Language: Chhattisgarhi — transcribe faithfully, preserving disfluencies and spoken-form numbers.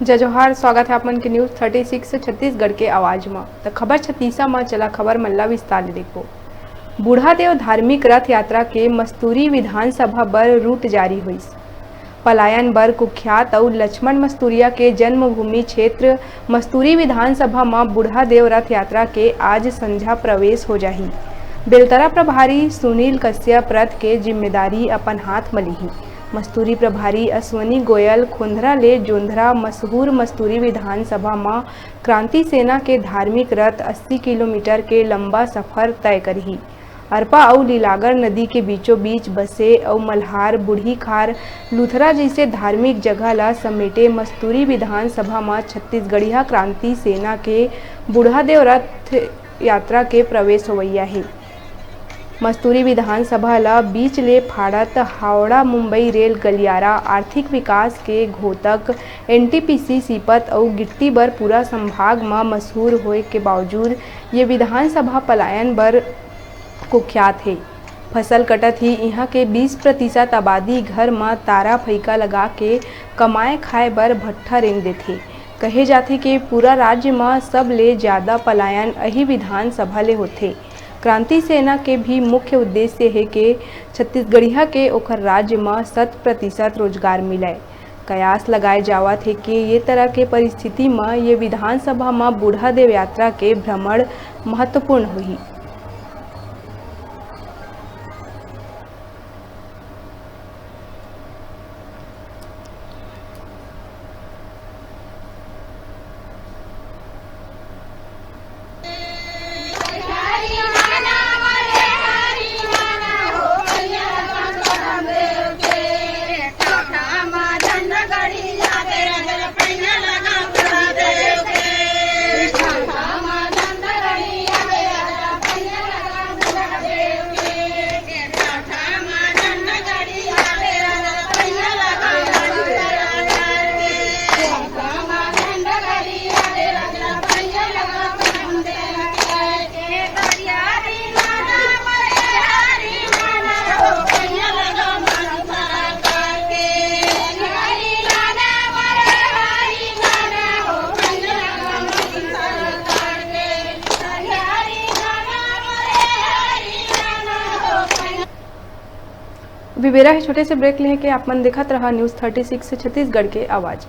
जय जोहार, स्वागत है आप मन के न्यूज़ थर्टी सिक्स छत्तीसगढ़ के आवाज म। त खबर छत्तीसा म चला, खबर मन ला विस्तार ले देखबो। बूढ़ादेव धार्मिक रथ यात्रा के मस्तूरी विधानसभा बर रूट जारी होइस। पलायन बर कुख्यात अउ लक्ष्मण मस्तूरिया के जन्मभूमि क्षेत्र मस्तूरी विधानसभा म बूढ़ादेव रथ यात्रा के आज संझा प्रवेश हो जाही। बेलतरा प्रभारी सुनील कश्यप रथ के जिम्मेदारी अपन हाथ म लिही। मस्तूरी प्रभारी अश्वनी गोयल खोंधरा ले जोंधरा मशहूर मस्तूरी विधानसभा म क्रांति सेना के धार्मिक रथ अस्सी किलोमीटर के लंबा सफर तय करही। अरपा अउ लीलागर नदी के बीचों बीच बसे अउ मल्हार, बूढ़ी खार, लुथरा जइसे धार्मिक जगह ला समेटे मस्तूरी विधानसभा म छत्तीसगढ़िया क्रांति सेना के बूढ़ादेव रथ यात्रा के प्रवेश होवइया हे। मस्तूरी विधानसभा ल बीच ले फाड़त हावड़ा मुंबई रेल गलियारा, आर्थिक विकास के घोतक, एनटीपीसी सीपत अउ गिट्टी बर पूरा संभाग म मशहूर होए के बावजूद ये विधानसभा पलायन बर कुख्यात हे। फसल कटत ही इहां के बीस प्रतिशत आबादी घर म तारा फइका लगा के कमाए खाए बर भट्ठा रेंग देथे। कहे जाथे के पूरा राज्य म सबले ज्यादा पलायन अही विधानसभा ले होथे। क्रांति सेना के भी मुख्य उद्देश्य हे के छत्तीसगढ़िया के ओखर राज्य म शत प्रतिशत रोजगार मिलय। कयास लगाए जावत हे के ये तरह के परिस्थिति म ये विधानसभा म बूढ़ादेव यात्रा के भ्रमण महत्वपूर्ण होही। अभी बेरा हे छोटे से ब्रेक लेके, आप मन देखत रहा न्यूज़ थर्टी सिक्स छत्तीसगढ़ के आवाज।